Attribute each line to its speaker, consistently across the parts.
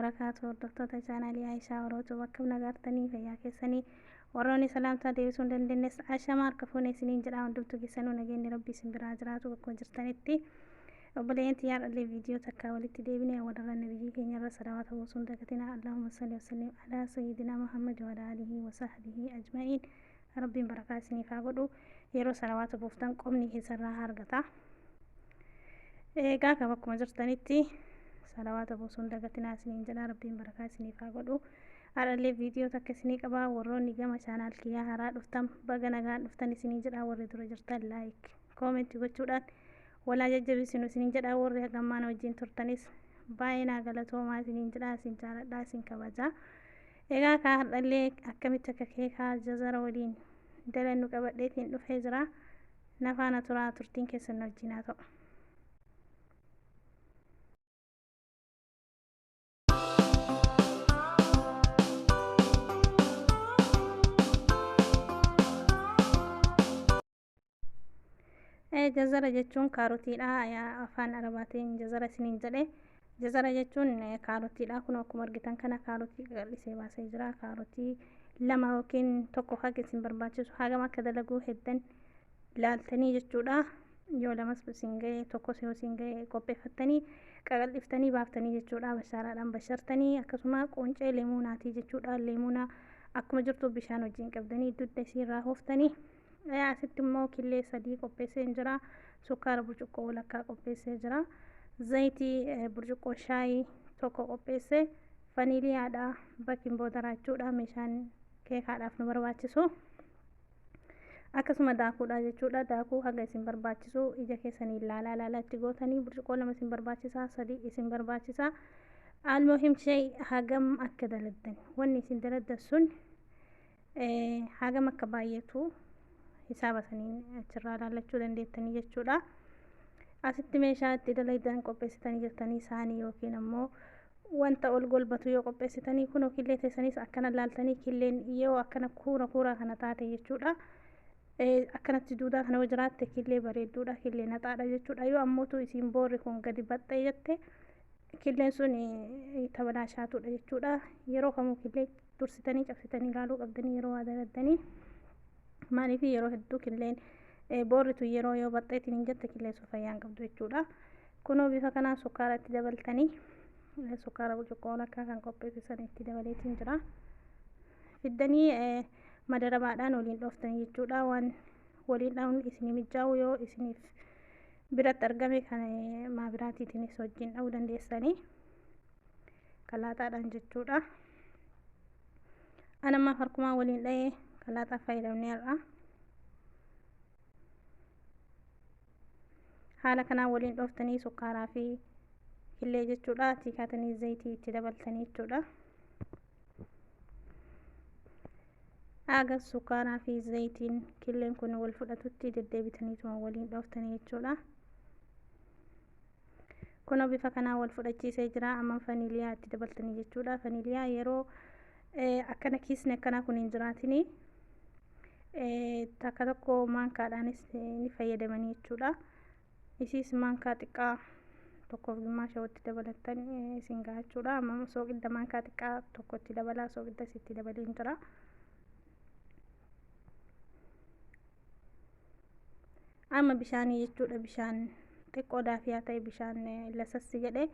Speaker 1: Wabarakaatu. Hordoftoota chaanaalii Aayishaa Orootu, bakka nagaartanii fayyaa keessanii, warroonni salaamtaa deebisuu hin dandeenyes ashamaa harka fuune isiniin jedha. Hundumtuu keessanuu nageenyi Rabbi isin biraa jiraatu bakkuma jirtanitti. Obboleeyyan tiyyaa, dhallee viidiyoo takkaa walitti deebine. Warra nabiyyi keenyarra salawaata buusuun dagatina. Allahumma salli wa sallim alaa sayyidina Muhammad wa alaa alihi wa sahbihi ajma'iin. Rabbiin barakaa isiniif haa godhu. Yeroo salawaata buuftan qomni keessarraa haa argata. Egaa kan bakkuma jirtanitti salawaata buusuun dagatinaa isiniin jedha. Rabbiin barakaa isiniif haa godhu. Har'allee viidiyoo takka isinii qaba. Warroonni gama channel kiyyaa haaraa dhuftan, baga nagaan dhuftan isinii jedha. Warri dura jirtan like, comment gochuudhaan walaa jajjabeessinu isiniin jedha. Warri hagammaan wajjin turtanis baay'ee naa galatoomaa isiniin jedha. Isin jaaladha, isin kabaja. Egaa kaa har'allee akkamitti akka keekaa jazara waliin dalannu qabadheetiin dhufee jira. Nafaana turaa, turtiin keessan wajjin haa ta'u. Jazara jechuun kaarotiidha. Afaan Arabaatiin jazara isiniin jedhe. Jazara jechuun kaarotiidha. Kun akkuma argitan kana kaarotii qaqal'isee baasee jira. Kaarotii lama yookiin tokko haga isin barbaachisu, hagam akka dalaguu heddan laaltanii jechuudha. Yoo lamas isin ga'e, tokkos yoo isin ga'e, qopheeffattanii qaqal'iftanii baaftanii jechuudha. Bashaaraadhaan bashartanii, akkasuma quncee leemuunaatii jechuudha. Leemuuna akkuma jirtu bishaan wajjin qabdanii dugda isiirraa hooftanii. Asitti immoo killee sadii qopheessee jira. Sukkaara burcuqqoo walakkaa qopheessee jira. Zayitii burcuqqoo shaayii tokko qopheessee, faniiliyaadha, baking powder jechuudha, meeshaan keekaadhaaf nu barbaachisu. Akkasuma daakuudha jechuudha. Daakuu haga isin barbaachisu ija keessanii ilaalaa ilaalaa itti gootanii, burcuqqoo lama isin barbaachisaa, sadii isin barbaachisaa. Almuhim shay hagam akka daladdan, wanni isin daladdan sun hagam akka baay'atu hisaaba saniin achirraa ilaallachuu dandeettanii jechuudha. Asitti meeshaa itti dalagdan qopheessitanii jirtanii, saanii yookiin ammoo wanta ol golbatu yoo qopheessitanii, kunoo killee teessanis akkana laaltanii, killeen yoo akkana kuura kuuraa kana taate jechuudha. Akkanatti duudaa kana yoo jiraatte killee bareedduudha, killee naxaadha jechuudha. Yoo ammootu isiin boorri kun gadi baxxee jette, killeen sun tabalaashaatuudha jechuudha. Yeroo kamuu killee dursitanii cabsitanii ilaaluu qabdanii yeroo waa daladdanii. Maaliif? Yeroo hedduu killeen boorritu yeroo yoo baxxeetiin hin jette, killee sun fayyaa hin qabdu jechuudha. Kunoo bifa kanaan sukkaara itti dabaltanii, sukkaara burcuqqoo walakkaa kan qopheessisan itti dabaleetiin jira. Fiddanii madarabaadhaan waliin dhooftanii jechuudha. Waan waliin dhahuun isinii mijaa'u yoo isiniif biratti argame, kan maabiraatiitiinis wajjin dha'uu dandeessanii, kalaaxaadhaan jechuudha. Anammaa harkumaa waliin dha'ee, kalaaxaa fayyadamnee har'a. Haala kanaan waliin dhooftanii sukkaaraa fi killee jechuudha. Tiikaatanii zayitii itti dabaltanii jechuudha. Haga sukkaaraa fi zayitiin killeen kun wal fudhatutti deddeebitaniituma waliin dhooftanii jechuudha. Kunoo bifa kanaan wal fudhachiisee jira. Amma faniiliyaa itti dabaltanii jechuudha. Faniiliyaa yeroo akkana kiisni akkanaa kun hin jiraatini, takka tokko maankaadhaanis ni fayyadamanii jechuudha. Isiis maankaa xiqqaa tokkoof gimmaasha walitti dabalattan isin gaha jechuudha. Amma sooqidda maankaa xiqqaa tokko itti dabalaa, sooqidda itti dabaleen jira. Amma bishaanii jechuudha, bishaan xiqqoo daafiyaa ta'e, bishaan lasassi jedhee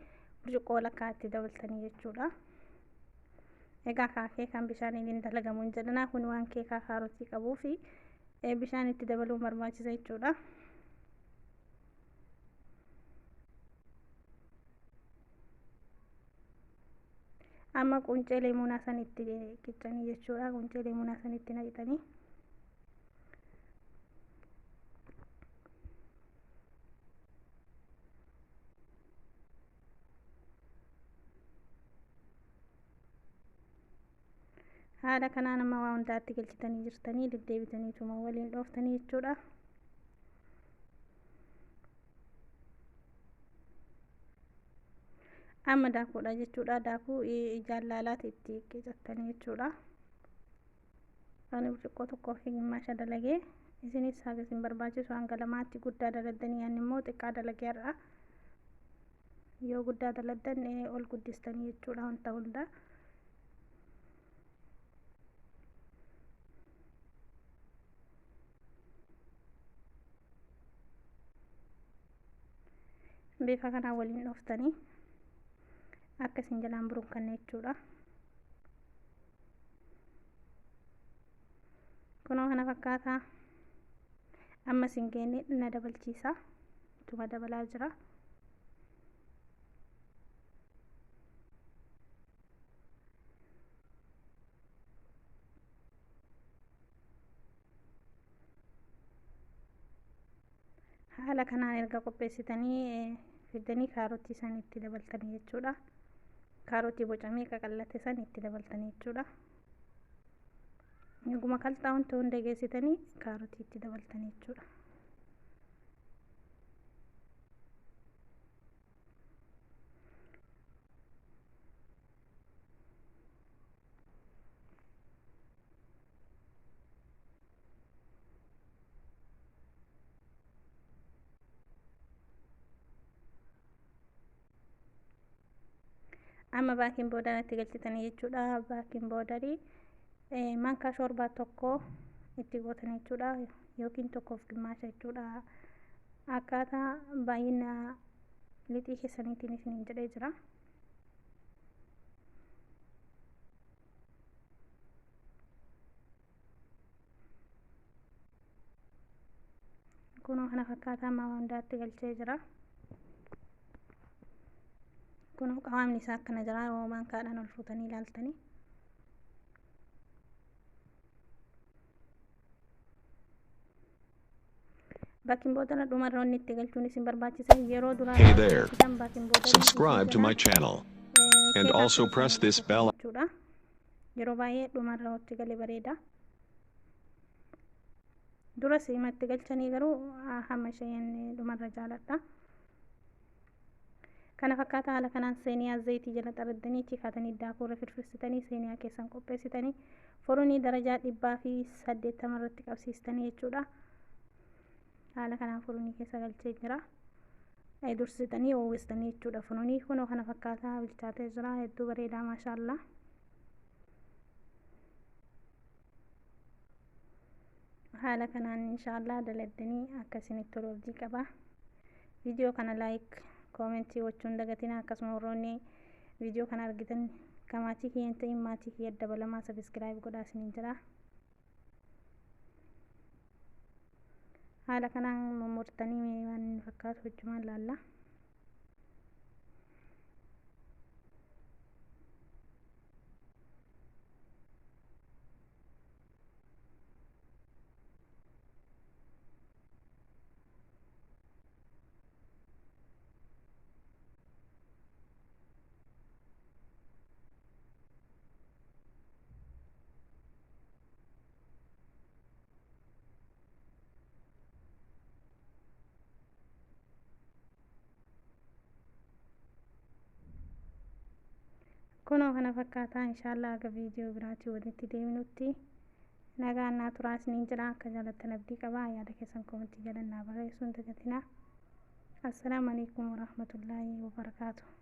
Speaker 1: burcuqqoo walakkaa itti dabaltanii jechuudha. Egaa kaakee kan bishaaniin hin dalagamu hin jedhanaa, kun waan keekaa kaarotii qabuu fi bishaan itti dabaluun barbaachisa jechuudha. Amma quncee leemunaa san itti qiccanii jechuudha. Quncee leemunaa san itti naqxanii. Haala kanaan amma waa hundaatti galchitanii jirtanii, deddeebitaniituma waliin dhooftanii jechuudha. Amma daakuudha jechuudha. Daakuu ijaan laalaati itti qicattanii jechuudha. Ani burcuqqoo tokkoo fi gimmaasha dalagee, isinis haga isin barbaachisu hanga lamaatti guddaa daladdanii, ani immoo xiqqaa dalagee har'a. Yoo guddaa daladdan ol guddistanii jechuudha wanta hunda. Bifa kanaan waliin dhooftanii akka isin jalaan buruqanne jechuudha. Kunoo kana fakkaataa amma isin geenne na dabalchiisa. Ittuma dabalaa jira. Haala kanaan erga qopheessitanii fiddanii kaarotii san itti dabaltanii jechuudha. Kaarotii bocamee qaqallate san itti dabaltanii jechuudha. Eeguma kalxaa wanta hunda geessitanii kaarotii itti dabaltanii jechuudha. Amma baking powder itti galchitanii jechuudha. Baking powderii maankaa shoorbaa tokko itti gootanii jechuudha, yookiin tokkoof gimmaasha jechuudha. Akkaataa baay'ina lixii keessaniitiin isiniin jedhee jira. Kunoo kana fakkaataa amma hundaatti galchee jira. Kunoo qawaamni isaa akkana jira yoo maankaadhaan ol fuutanii ilaaltanii. Baking powder dhumarra wanni itti galchuun isin barbaachisa yeroo duraa
Speaker 2: Hey there.
Speaker 1: galchitan baking powderii isin
Speaker 2: Subscribe to
Speaker 1: jalaa
Speaker 2: my channel and
Speaker 1: keekaa
Speaker 2: also press this bell
Speaker 1: jechuudha. Yeroo baay'ee dhumarra itti galee bareeda. Dura siimatti galchanii garuu hamma isheen dhumarra jaaladha. Kana fakkaata haala kanaan seeniyaa zayitii jala xaraddanii kaatanii daakuu irra firfirsitanii seeniyaa keessan qopheessitanii forunii darajaa 180 irratti qabsiistanii jechuudha. Haala kanaan forunii keessa galchee jira. Dursitanii oowwistanii jechuudha. Forunii kunoo kana fakkaataa bilchaatee jira. Hedduu bareedaa maashaallaa. Haala kanaan inshaallah daladdanii akka isinitti tolu abdii qaba. Viidiyoo kana like, commentii gochuun dagatina. Akkasuma warroonni viidiyoo kana argitan ka maatii kiyya hin ta'in maatii kiyya dabalamaa subscribe godhaa isiniin jedha. Haala kanaan mummurtanii waan inni fakkaatu hojjumaan laalla. Kunoo kana fakkaataa inshaallah aga viidiyoo biraatii walitti deebinutti nagaan naa turaa isiniin jira. Akka jaalattan abdii qaba. Yaada keessan commentii jala naa barreessuun dagatinaa. Assalaamu alaikum warahmatullaahi wabarakaatu.